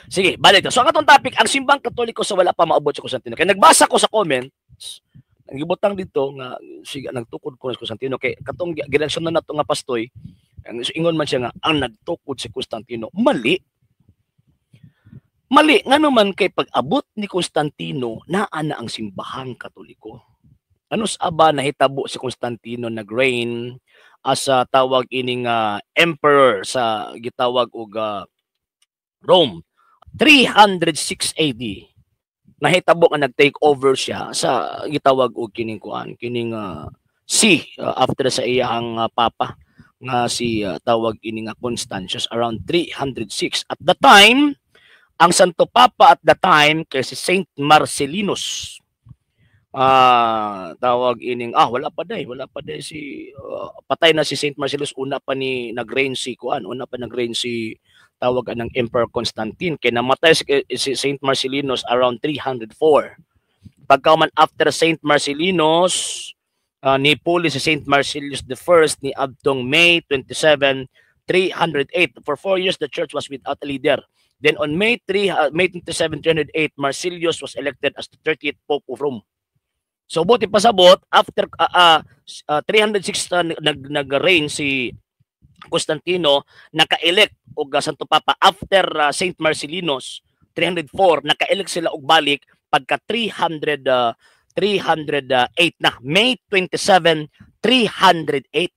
Sige, balik ta. So ang atong topic, ang Simbang Katoliko sa wala pa maabot sa Constantino. Kaya nagbasa ko sa comments, ang gibutang dito nga sige nagtukod ko sa Constantino kay katong gireaksyon na nato nga pastoy, ang ingon man siya nga ang nagtukod si Constantino mali. Mali ngano man kay pag-abot ni Constantino, naa na ang Simbahang Katoliko. Ano sa ba nahitabo si Constantino nag-reign as a tawag ining emperor sa gitawag og Rome 306 AD? Nahitabo nga nag-take over siya sa gitawag og kining kuan, kining see after sa iyang papa nga si tawag ini nga Constantius around 306. At the time, ang Santo Papa at the time kay si Saint Marcellinus. Tawag ining wala pa day si patay na si Saint Marcellus, una pa ni nag-reign si kuan, una pa nag-reign si tawag anang Emperor Constantine, kay namatay si Saint Marcellinus around 304. Pagka man after Saint Marcellinus, ni puli si Saint Marcellus the First ni adtong May 27, 308. For 4 years the church was without a leader. Then on May 27, 308, Marcellus was elected as the 30th Pope of Rome. So buti pasabot, after 306 nag nag-reign si Constantino, naka-elect og Santo Papa after Saint Marcellinus 304, naka-elect sila og balik pagka 300 308 na, May 27, 308.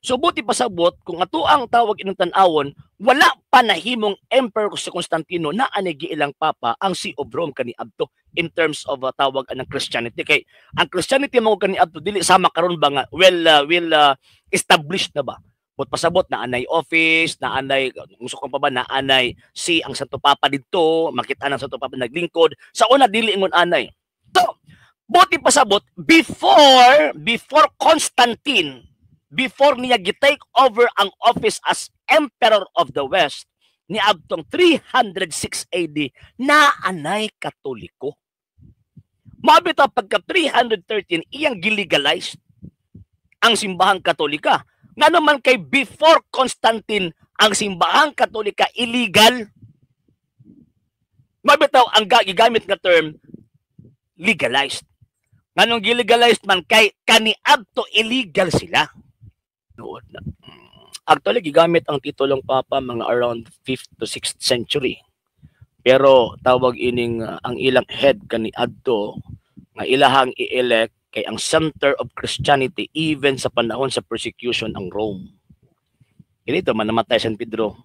So buti pasabot, kung ato ang tawag inong tan-awon, wala pa nahimong emperor si Constantino na anay ilang papa ang See of Rome kaniadto in terms of tawag anang Christianity, kay ang Christianity mo kaniadto dili sama karon ba nga well established na ba. But pasabot na anay office, na anay gusto ko pa ba na anay si ang Santo Papa didto, makita ng Santo Papa naglingkod. Sa una dili ingon anay. So, buti pasabot, before Constantine, before niya gi-take over ang office as Emperor of the West ni adtong 306 AD, na anay Katoliko. Mao bitaw pagka 313 iyang gilegalized ang Simbahang Katolika. Nga naman kay before Constantine ang Simbahang Katolika illegal. Mao bitaw ang gigamit nga term legalized. Nganong gilegalized man kay kaniadto illegal sila. Nood na. Actually, gigamit ang titulong papa mga around 5th to 6th century. Pero tawag ining ang ilang head kaniadto nga ilahang i-elect kay ang center of Christianity even sa panahon sa persecution ang Rome. Didto man namatay San Pedro.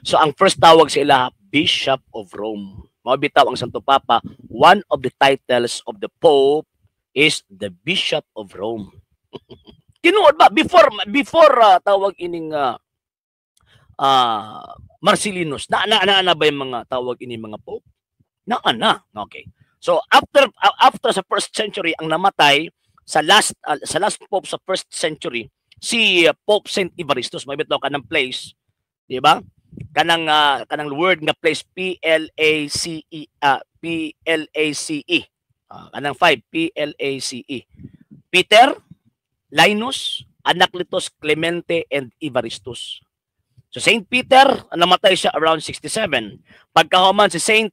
So ang first tawag sa ilaha, Bishop of Rome. Mao bitaw ang Santo Papa, one of the titles of the Pope is the Bishop of Rome. Tinuod ba before tawag ining Marcelinus na na ba yung mga tawag ini mga pope? Na na. Okay. So after sa first century, ang namatay sa last pope sa first century si Pope Saint Evaristus. Mao bitaw kanang place, di ba? Kanang word nga place, P L A C E, P L A C E. Kanang 5, P L A C E. Peter, Linus, Anacletus, Clemente, and Evaristus. So Saint Peter, namatay siya around 67. Pagkahuman si Saint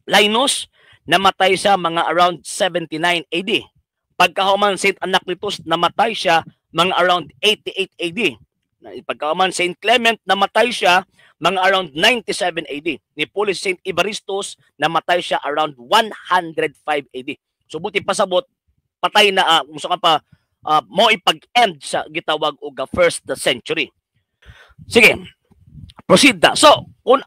Linus, namatay siya mga around 79 AD. Pagkahuman Saint Anacletus, namatay siya mga around 88 AD. Pagkahuman Saint Clement, namatay siya mga around 97 AD. Ni puli Saint Evaristus, namatay siya around 105 AD. So buti pasabot, patay na, uh, ka pa, mo ipag-end sa gitawag og first century. Sige, proceed na. So, kung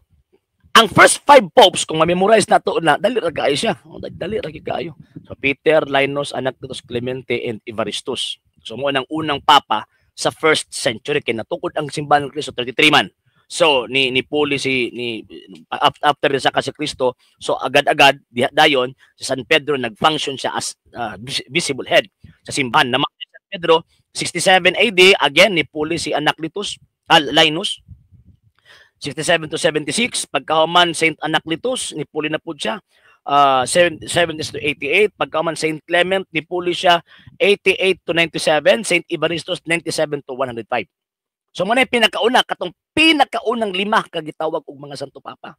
ang first five popes, kung ma-memorize na to na, dali ra kaayo siya. Dali ra kaayo. So, Peter, Linus, Anacletus, Clemente, and Evaristus. So, mo ang unang papa sa first century. Kay natukod ang Simbahan ng Kristo 33 man. So ni puli si ni after sa si Kristo, so agad-agad dayon si San Pedro nag-function siya as visible head sa simbahan. Namatay San Pedro 67 AD, again ni puli si Anacletus, Linus, 67 to 76. Pagkahuman Saint Anacletus, ni puli na pud siya 70 to 88. Pagkahuman Saint Clement, ni puli siya 88 to 97. Saint Evaristus, 97 to 105. So mao na pinakauna, katong pinakaunang lima ka gitawag og mga Santo Papa.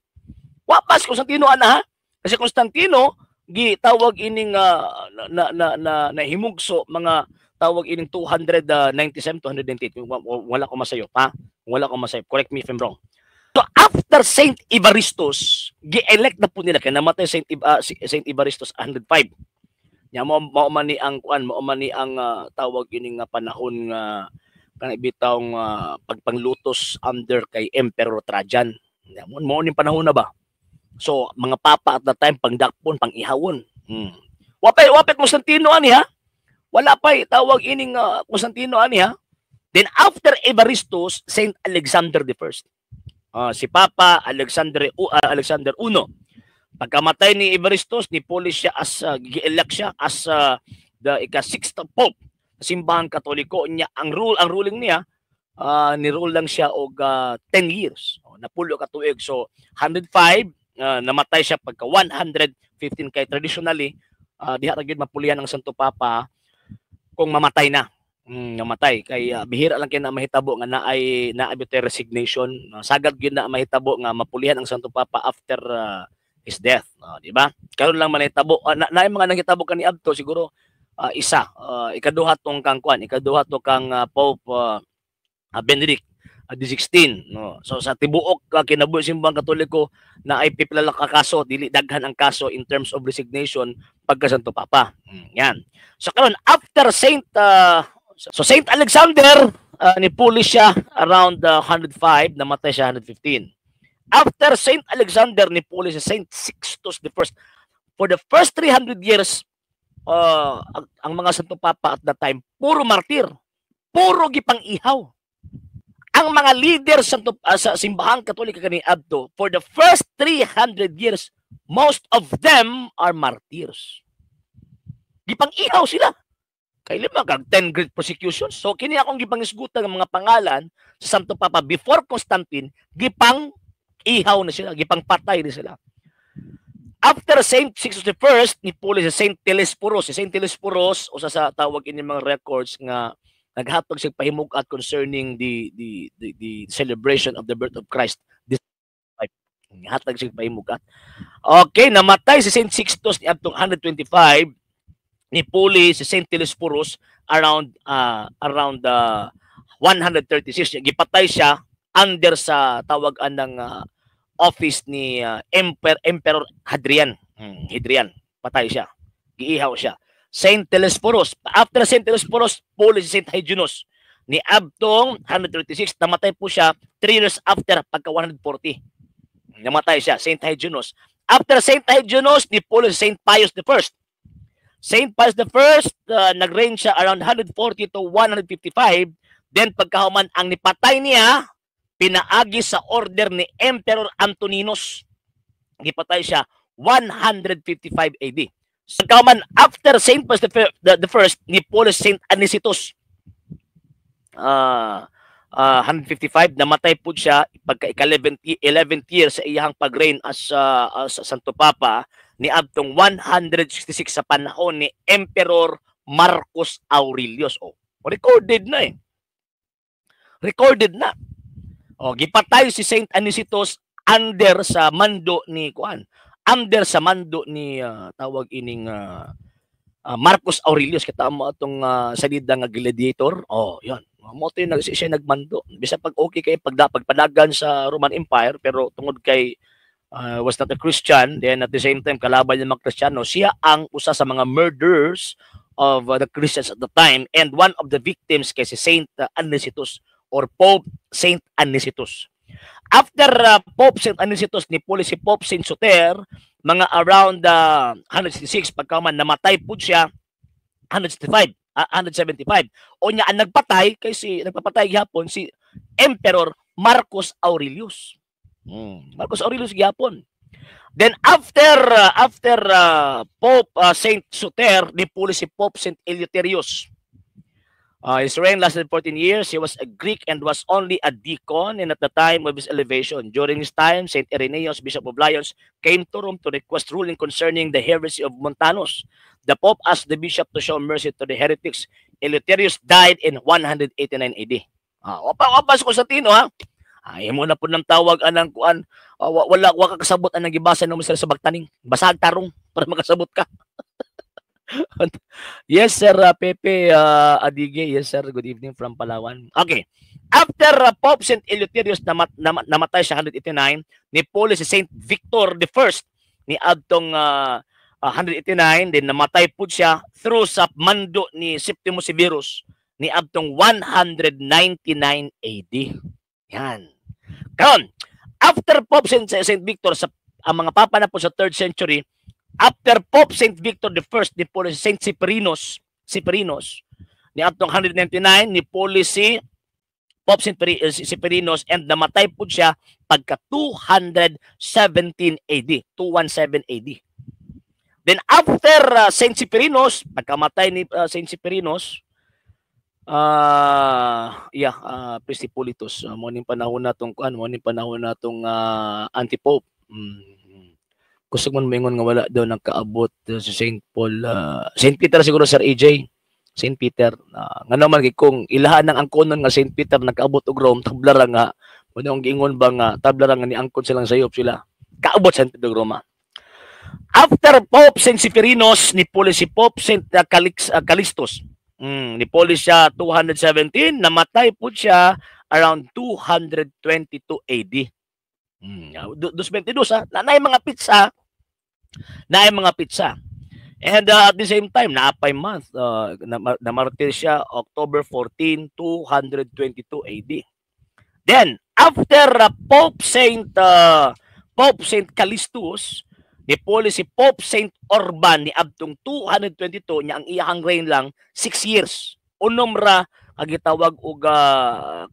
Wa pa si Constantino ana ha. Kasi Constantino gitawag ining na na na, na himugso mga tawag ining 297, 298. Wala ko masayo ha. Wala ko masayo. Correct me if I'm wrong. So after Saint Evaristus, gi-elect na po nila kay namatay si Saint Evaristus 105. Nya mao man ni ang kuan, mao man ni ang tawag ining nga panahon nga kanang bitawng pagpanglutos under kay Emperor Trajan. Nya mo ning panahon na ba? So mga papa at that time pangdakpon, pang-ihawon. Wa pa Constantino ani ha. Wala pa tawag ining Constantino ani ha. Then after Evaristus, Saint Alexander the First. Si Papa Alexander I. Pagkamatay ni Evaristus, ni puli siya as gi-elect siya as the ika-sixth pope sa Simbahang Katoliko niya. Ang ruling niya, ni rule lang siya og 10 years. Oh, napulo ka tuig. So 105, namatay siya pagka 115 kay traditionally diha ra gyud mapulihan ang Santo Papa kung mamatay na. Namatay kay bihira lang kay na mahitabo nga naay bitay resignation. Sagad gyud na mahitabo nga mapulihan ang Santo Papa after his death, di ba? Karon lang manahitabo na mga nangitabo kaniadto siguro isa, ikaduha tong kang kuan, ikaduha to kang Pope Benedict the 16, no? So sa tibuok kinabuhi Simbang Katoliko na ay pipila lang ka kaso, dili daghan ang kaso in terms of resignation pagka Santo Papa. Yan. So karon after Saint so Saint Alexander, ni siya around 105, namatay siya 115. After Saint Alexander, ni puli si Saint Sixtus the First. For the first 300 years, ang mga Santo Papa at that time, puro martir. Puro gipang-ihaw. Ang mga leader sa Simbahang Katolika kaniadto, for the first 300 years, most of them are martyrs. Gipang-ihaw sila. Kay lima kag 10 great persecutions. So kini akong gipangisgutan ng mga pangalan sa Santo Papa before Constantine, gipang ihaw na sila, gipang patay na sila. After Saint Sixtus the First, ni puli si Saint Telesphorus. Si Saint Telesphorus, usa sa tawag ini mga records nga naghatag siya pahimug-at concerning the celebration of the birth of Christ. This hatag siya pahimug-at. Okay, namatay si Saint Sixtus ni adtong 125, ni puli si Saint Telesphorus around 136. Gipatay siya under sa tawag anang office ni Emperor Hadrian. Hadrian. Patay siya. Giihaw siya. Saint Telesphorus. After Saint Telesphorus, puli si Saint Hyginus. Ni adtong 136, namatay po siya 3 years after pagka 140. Namatay siya, Saint Hyginus. After Saint Hyginus, ni puli si Saint Pius the First. Saint Pius the First, nag-reign siya around 140 to 155. Then pagkahuman ang nipatay niya, pinaagi sa order ni Emperor Antoninus. Gipatay siya 155 AD. Pagkahuman after Saint Pius the First, ni puli Saint Anicetus. 155, namatay po siya pagka ika-11th 11th year sa iyang pag-reign as Santo Papa ni adtong 166 sa panahon ni Emperor Marcus Aurelius. Oh, recorded na eh. Recorded na. Oh, gipatay si Saint Anicetus under sa mando ni kuan. Under sa mando ni tawag ining Marcus Aurelius, kita mo atong salida nga gladiator. Oh, yan. Mo to yung siya nagmando. Bisa pag okay kay pagpadagan sa Roman Empire, pero tungod kay was not a Christian, then at the same time kalaban niya mga Kristiyano, siya ang usa sa mga murderers of the Christians at the time and one of the victims kay si Saint Anicetus or Pope Saint Anicetus. After Pope Saint Anicetus, ni puli si Pope Saint Soter mga around 166, pagkaman namatay po siya 165, 175. O niya ang nagpatay kay si nagpapatay gihapon si Emperor Marcus Aurelius. Marcus Aurelius gihapon. Then after Pope Saint Soter, ni puli si Pope Saint Eleutherius. His reign lasted 14 years. He was a Greek and was only a deacon and at the time of his elevation. During his time, Saint Irenaeus, Bishop of Lyons, came to Rome to request ruling concerning the heresy of Montanus. The Pope asked the bishop to show mercy to the heretics. Eleutherius died in 189 AD. Ah, wa pa si Constantino ha. Ay mo na pud ng tawag anang kuan, wala wa ka kasabot anang gibasa namo sir sa Bagtaning. Basag tarong para makasabot ka. Yes, Sir Pepe Adige. Yes, sir. Good evening from Palawan. Okay. After Pope St. Eleutherius namatay siya 189, ni puli si St. Victor the First ni adtong 189, then namatay pud siya through sa mando ni Septimus Severus ni adtong 199 AD. Yan. Karon, after Pope St. Victor, sa ang mga papa na po sa 3rd century, after Pope St. Victor the First, ni puli si St. Cyprianus ni adtong 199, ni puli si Pope St. Cyprianus and namatay po siya pagka 217 AD, 217 AD. Then after St. Cyprianus, pagkamatay ni St. Cyprianus, yeah, Priest Hippolytus, mo ning panahon na tong kuan, mo ning panahon na tong anti-pope. Kusog man moingon nga wala daw nagkaabot si St. Paul, St. Peter siguro, Sir AJ. St. Peter, ngano man kay kung ilahan ng angkonon nga St. Peter nagkaabot og Rome, tabla ra nga mo ang giingon ba nga tabla ra nga niangkon silang sayop sila. Kaabot St. Peter Roma. After Pope St. Cyprianus, ni puli si Pope St. Calixtus. Ni puli siya 217, namatay po siya around 222 AD. 222 ha. Naay mga petsa. Naay mga petsa. And at the same time, naapay month, na namartir siya October 14, 222 AD. Then, after Pope Saint Callistus, ni puli si Pope Saint Urban ni adtong 222 niya, ang iyahang reign lang 6 years. Unom ra ang gitawag og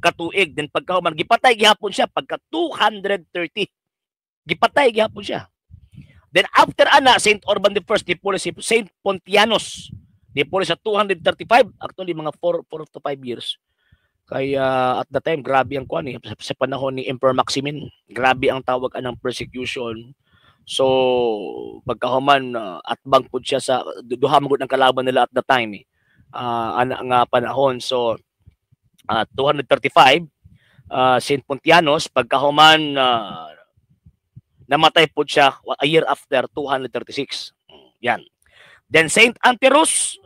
katuig, then pagkahuman gipatay gihapon siya pagka 230. Gipatay gihapon siya. Then after ana Saint Urban the First, ni puli si Saint Pontianus. Ni puli sa 235, actually mga 4 4 to 5 years. Kaya at the time grabe ang kuan eh, sa panahon ni Emperor Maximin, grabe ang tawag anang persecution. So pagkahuman atbang pud siya sa duha man gud ang kalaban nila at the time eh. Ana nga panahon. So 235 Saint Pontianos, pagkahuman namatay po siya a year after, 236. Yan. Then Saint Anterus,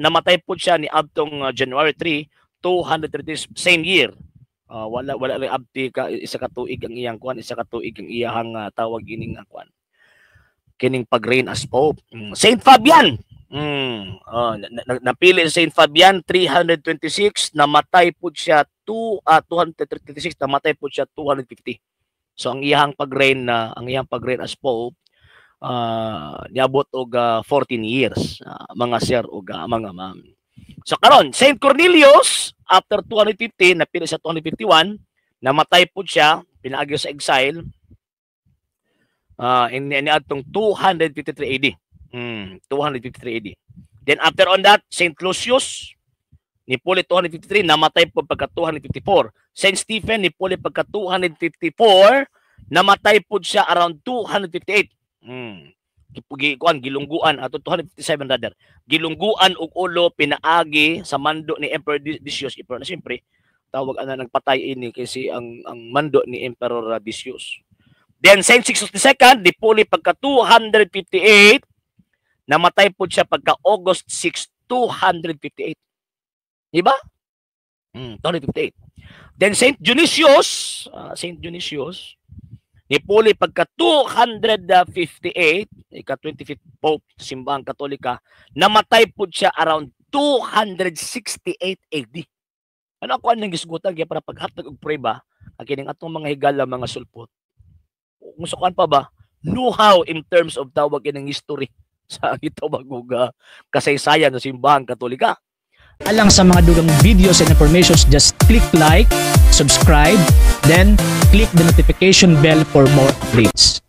namatay po siya ni adtong January 3, 236, same year. Wala lang abti ka isa ka tuig ang iyang kuan, isa ka tuig ang iyahang tawag ining kuan. Kining pag-reign as pope. Saint Fabian. Napili si Saint Fabian 326, namatay po siya 2 236, namatay po siya 250. So ang iyang pag-reign as pope niabot og 14 years, mga sir ug mga ma'am. So karon Saint Cornelius, after 250, napili sa 251, namatay po siya pinaagi sa exile in niadtong 253 AD. 253 AD. Then after on that, Saint Lucius ni puli 253, namatay po pagka 254. Saint Stephen ni puli pagka 254, namatay po siya around 258. Kuan, gilungguan ato, 257 rather. Gilungguan og ulo pinaagi sa mando ni Emperor Decius. Emperor na siyempre tawag ana nagpatay ini kasi ang mando ni Emperor Decius. Then Saint Sixtus II ni puli pagka 258, namatay po siya pagka August 6, 258. Di ba? 258. Then Saint Dionysius, Saint Dionysius ni puli pagka 258, ika 25th Pope sa Simbahang Katolika, namatay po siya around 268 AD. Ano ako anang gisgutan kaya para paghatag og prueba ang kining atong mga higala, mga sulpot. Kung sa pa ba, know-how in terms of tawag kining history sa gitawag og kasaysayan sa Simbahang Katolika. Alang sa mga dugang videos and informations, just click like, subscribe, then click the notification bell for more updates.